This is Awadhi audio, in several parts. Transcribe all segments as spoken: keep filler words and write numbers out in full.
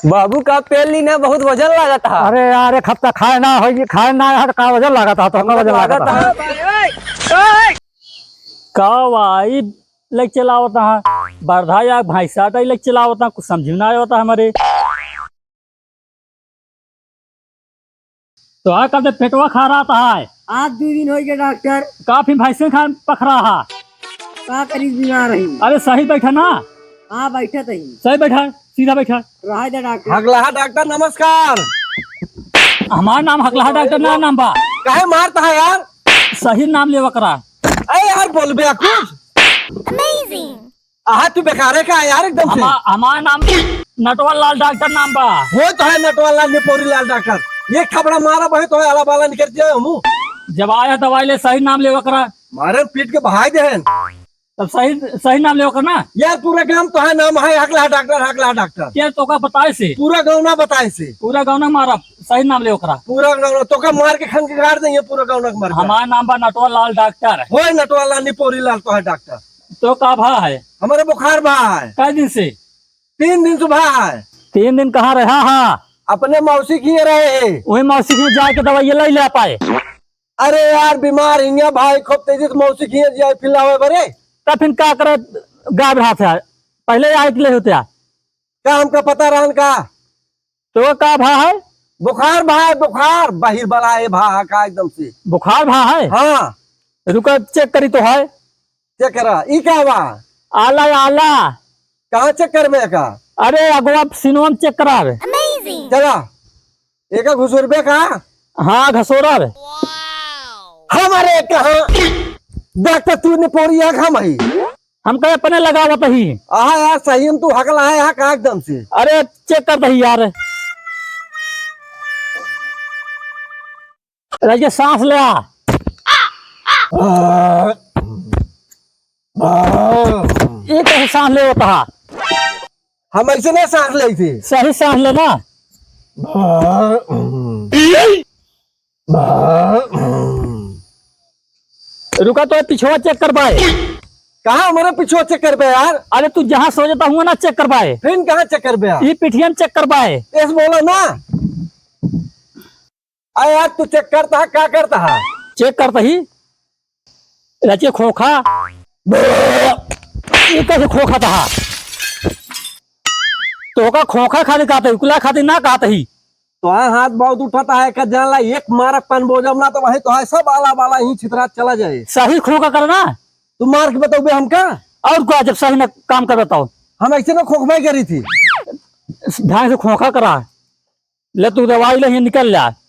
बाबू का पेल ली ना, बहुत वजन लागत हा। अरे यार, एक हफ्ता खाए ना होई, खाए ना है तो का वजन लागत हा, तो का वजन लागत हा? कावाई लग चलावत हा, बरधा या भैंसा टाई लग चलावत हा, कुछ समझ में ना आवत हा हमरे। तो आ कब से पेटवा खा रहा था है? आज दो दिन हो गया डॉक्टर। का फिर भैंसे खा पख रहा है? का करी बीमार है? अरे सही बैठा ना। हाँ बैठा तो ही। सही बैठा, सीधा बैठा। रहा दे डॉक्टर। हगलाहा डॉक्टर नमस्कार। हमार नाम हगलाहा डॉक्टर ना नाम बा। काहे मारता है यार? सही नाम लेवा करा। अरे यार बोलबे कुछ। Amazing। आहा, तू बेकारे का यार एकदम से। हमा-, हमार नाम नटवर लाल डॉक्टर नाम बा। वो तो है नटवर लाल, निपोरी लाल डॉक्टर। एक थपड़ा मारा बहे तो है, आला बाला निकल जाए हमू। जब आया दवाई ले, सही नाम लेवा करा। मारे पीट के बहाई दे हैं। तब सही, सही नाम लेवा करा ना। यार पूरा गांव तो है नाम है हगला डॉक्टर, हगला डॉक्टर। क्या तोका बताए से? पूरा गांव ना बताए से। पूरा गांव ना मारा, सही नाम लेवा करा। पूरा गांव ना, तोका मार के खन के गाड़ देंगे पूरा गांव ना के मार के। हमार नाम बा नटवर लाल डॉक्टर। होए नटवर लाल, निपोरी लाल तो है डॉक्टर। तो का भा है? हमारे बुखार भा है। कै दिन से? तीन दिन से भा है। तीन दिन कहाँ रहा हा? अपने मौसी के रहे। वही मौसी के जाके दवाई ले ले पाए। अरे यार, बीमार हियाँ भाई, खूब तेजी से मौसी के जाए पिलावे बरे। तब फिर का करे, गायब रहा था, पहले आए के ले होते आ। का हमका पता रहन का? तो का भा है? बुखार भा है, बुखार, बहिर बला है भा है का एकदम से। बुखार भा है? हाँ। रुका, चेक करी तो है। चेक करा, ई का बा? आला, आला। कहाँ चेक करबे का? अरे, अगवा सिनवा में चेक करा रे। Amazing। चला, एका घुसुरबे का? हाँ, घसोरा रे। हमारे कहाँ? डॉक्टर तू निपोरी है, हम ही। हम कहे अपने लगावत ही। आहा यार, सही में तू हकला है, हाँ, का एकदम से। अरे, चेक कर दही यार। राजे सांस ले आ। ये कैसे सांस ले होता है? हम ऐसे ना सांस लेते। सही सांस लेना। रुका तो पिछवा चेक करवाए। कहाँ हमारे पिछवा चेक करबे यार? अरे तू जहाँ सो जाता हुआ ना चेक करवाए। फिर कहाँ चेक करबे यार? ये पिठिया में चेक करवाए। ऐसे बोला ना। अरे यार, तू चेक करता है, का करता है? चेक करता ही। रचे खोखा। ये कैसे खोखा था? तो का खोखा खाली कहते ही, कुला खाती ना कहते ही। तो हाँ, हाथ बहुत उठाता है, का जान ला, एक मारक पान बोझम ना, तो वही तो है, सब आला बाला ही छितरा चला जाए। सही खोखा करना। तू मार के बताओ बे हमका। और का, जब सही ना काम कर बताओ। हम ऐसे ना खोखबे करी थी। ढंग से खोखा करा। ले तू दवाई ले, हियाँ निकल ले।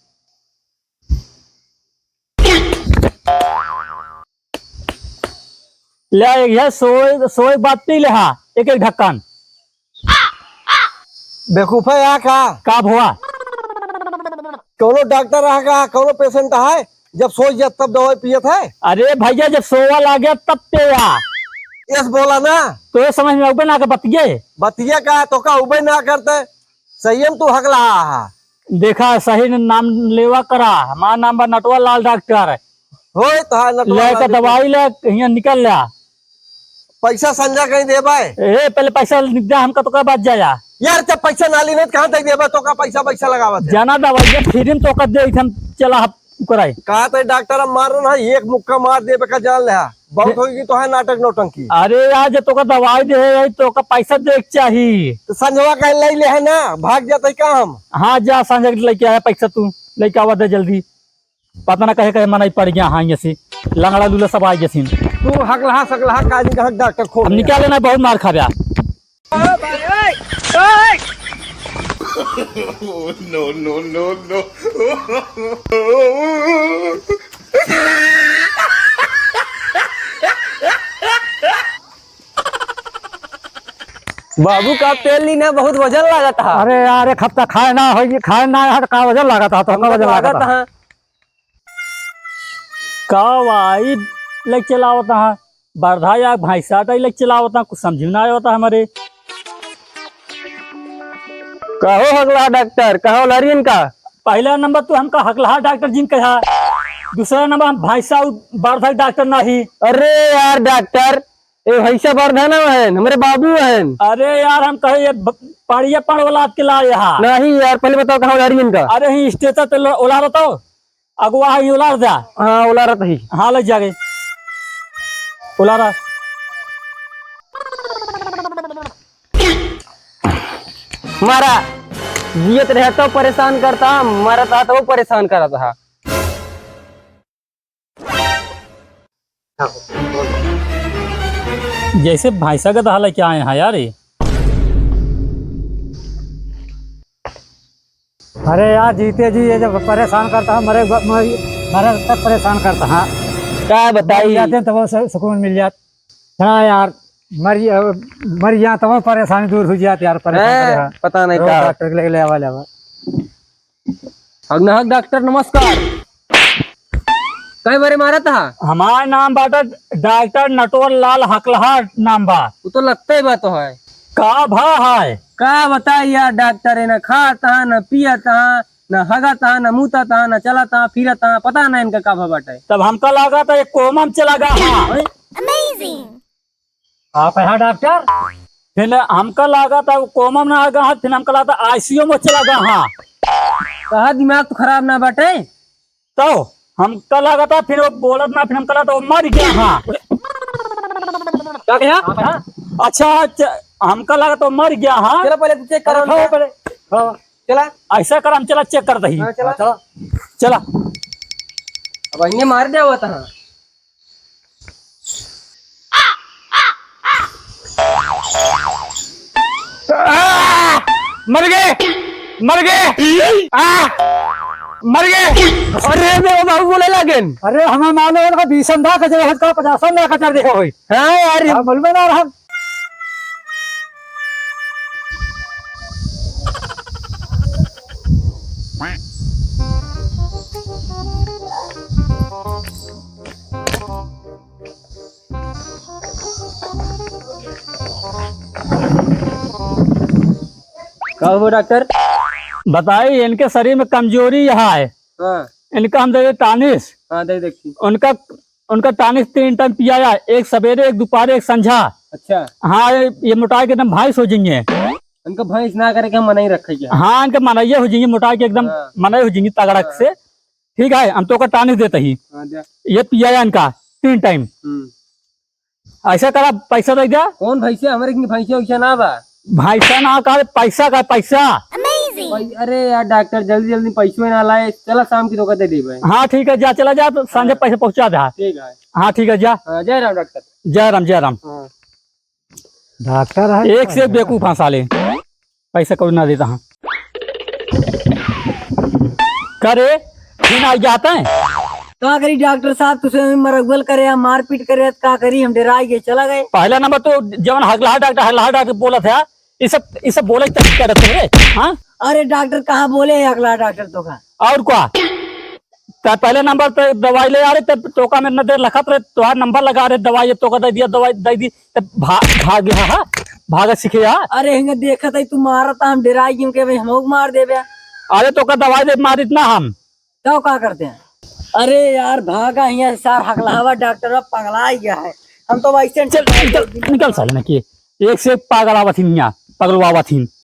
ले, एक है सोए, सोए के बाद पी ले, हाँ, एक एक ढक्कन। बेवकूफ है यहाँ का? का भुआ? कौनो डॉक्टर रहा का, कौनो पेशेंट है, जब सोच जात तब दवाई पियत है? अरे भैया, जब सोवा लागे तब पिया। यस बोला ना। तो ये समझ में अउबे ना के बतिये। बतिये का, तो का उबे ना करते? सही में तू हकला हा। देखा, सही न नाम लेवा करा। हमार नाम बा नटवर लाल डॉक्टर। होय, तो हाँ, नटवर लाल लेके डॉक्टर। दवाई ले, हियाँ निकल ल्या। पैसा संझा कहीं देबे? ए, पहले पैसा दे, हमका तो का बात जाया। यार, जब पैसा ना ली नहीं, तो कहाँ तक देबे? तो का पैसा, पैसा लगावत है? जाना दवाई फ्री में तो का दे, हम चला, हम कराई। कहा तो डॉक्टर, हम मारो ना, एक मुक्का मार देबे का जान ले। बहुत होई कि तो है नाटक नौटंकी। अरे यार, जब तोका दवाई दे है, तोका पैसा दे के चाही। तो संझवा कहे ले ले है ना, भाग जाते का हम? हाँ, जा संझा के लेके आया पैसा तू, लेके आवा दे जल्दी। पता ना कहे कहे मनई पड़ गया, हाँ, ये से लंगड़ा लूला सब आ गया सीन। तू हकलहा सकलहा का जी कहा डॉक्टर खोल अब दिया। निकाले ना, बहुत मार खा गया। No, no, no, no। बाबू का पेल ली ना, बहुत वजन लागत हा। अरे यार, एक हफ्ता खाए ना होई, खाए ना है तो का वजन लागत हा, तो का वजन लागत हा। का वाई लग चलावत हा, बरधा या भैंसा टाई लग चलावत हा, कुछ समझ में ना आवत हा हमरे। कहो हकलहा डॉक्टर, कहो लरियन का? पहला नंबर तो हमका हकलहा डॉक्टर जिन कहा, दूसरा नंबर हम भैंसा और बरधा डॉक्टर नाही। अरे यार डॉक्टर, ए भैंसा बरधा ना हन, हमरे बाबू हन। अरे यार, हम कहे ये ब-, पड़िया पड़ औलाद के लाए हा। नहीं यार, पहले बताओ कहाँ उलारी इनका? अरे ही स्टेचर पे लो-, उलारो तो। अगुआ ही उलार जा। हाँ, उलारत ही। हाँ, ले जाके। उलारा। मारा, जियत रहे तो परेशान करता, मरत हा तो परेशान करत हा। जैसे भैंसा का दहा लेके आए हैं यार ये। अरे यार जीते जी ये जब परेशान करता है, मरे, मरे, मरे तक परेशान करता है। का बताई? मर जाते हैं तब सु-, सुकून मिल जात। हाँ यार, मर, मर जाते तब परेशानी दूर हो जाती यार, परेशान हैं, करे हैं। पता नहीं रोज का। डॉक्टर के लगे ले आवा, ले आवा। हक ना हक डॉक्टर, नमस्कार। कई बारे मारा था? हमार नाम बाटा डॉक्टर नटवर लाल हकलहा नाम बा। वो तो लगते ही बात तो है। का भा है? का बताई यार डॉक्टर, है ना खाता, ना पियता, ना हगता, ना मूतता, ना चलता, फिरता, पता ना इनका का भा बाटे। तब हमका लागत है कोमा में चला गा। हाँ। Amazing। आप यहाँ डॉक्टर? फिर हमका लागत है कोमा में ना आ गा, फिर हमका लागत है आईसीयू में चला गा। हाँ। कहा दिमाग तो खराब ना बाटे। तो हमका लागत है फिर वो बोलत ना, फिर हमका लागत है वो मर गया। हाँ। का कहा? हाँ? अच्छा, अच्छा, हमका लागत है वो मर गया। हाँ। चलो पहले तू चेक करो। हाँ, पहले। हाँ। चला। ऐसा कर, हम चला चेक कर दही। हाँ, चला। चला। चला। अब इन्हें मार दे हुआ था। आ! मर गए, मर गए। आ! मर गए। अरे मेरे बाबू बोले लागेन। अरे हमें मालूम है, उनका बीसन दा कचरे, हद का पचासन दा कचर देखा होई। हाँ यार, ये हाँ, बोलबे ना रहा। का हो डॉक्टर? बताई, इनके शरीर में कमजोरी यह है। हाँ। इनका हम दे दे टानिस। हाँ, दे देखी। उनका उनका टानिक तीन टाइम पियाया, एक सवेरे, एक दोपहर, एक संझा। अच्छा। हाँ, ये, ये मोटाई के एकदम भैंस हो जाएंगे। इनका भैंस ना करे के हम मनाई रखे क्या? हाँ, इनका मनाइए हो जाएंगे, मोटाई के एकदम हाँ। मनाई हो जाएंगे तगड़क हाँ। से। ठीक है, हम तो का टानिक देते ही। हाँ, दे। ये पियाया इनका तीन टाइम। हम्म। ऐसा करा, पैसा दे दिया। कौन भैंसिया? हमारे की भैंसिया वैसा ना बा। भैंसा ना का, पैसा का, पैसा। Amazing। भाई, अरे यार डॉक्टर, जल्दी जल्दी पैसों ना लाए, चला शाम की धोखा दे दे भाई। हाँ ठीक है, जा चला जा, तो सांझे हाँ। पैसे पहुँचा दे। ठीक है। हाँ ठीक है, जा। हाँ, जय राम डॉक्टर। जय राम, जय राम। हाँ। डॉक्टर है एक से एक बेवकूफ हाँ साले। पैसा कौड़ी ना देता हाँ। करे, फिर आ जाता है। का करी डॉक्टर साहब, तुसे मरगवल करे या मारपीट करे, का करी, हम डेराई गए, चला गए। पहला नंबर तो जवन हगला डॉक्टर, हगला डॉक्टर बोलत है, ये सब, ये सब बोले तक करत है, हाँ? अरे डॉक्टर कहाँ बोले है हगला डॉक्टर तो का? और का? त पहले नंबर पे दवाई ले आ रहे, तब तोका में इतना देर लखत रहे, तोहार नंबर लगा रहे, दवाई तोका दे दिया, दवाई दे दी, तब भा-, भाग गया, हाँ? भागा सीखे, हाँ? अरे हिंगे देखत है तू मारत, हम डेराई गए कि भाई हमहू के मार देबे। अरे तोका दवाई दे मारित ना हम। तो का करते हैं? अरे यार भागा हियाँ से सार हकलावा डॉक्टर पगला गया है। हम तो वैसे चल, निकल, निकल साले ना कि एक से एक पागल आवत हिन यहाँ, पगलवा आवत हिन।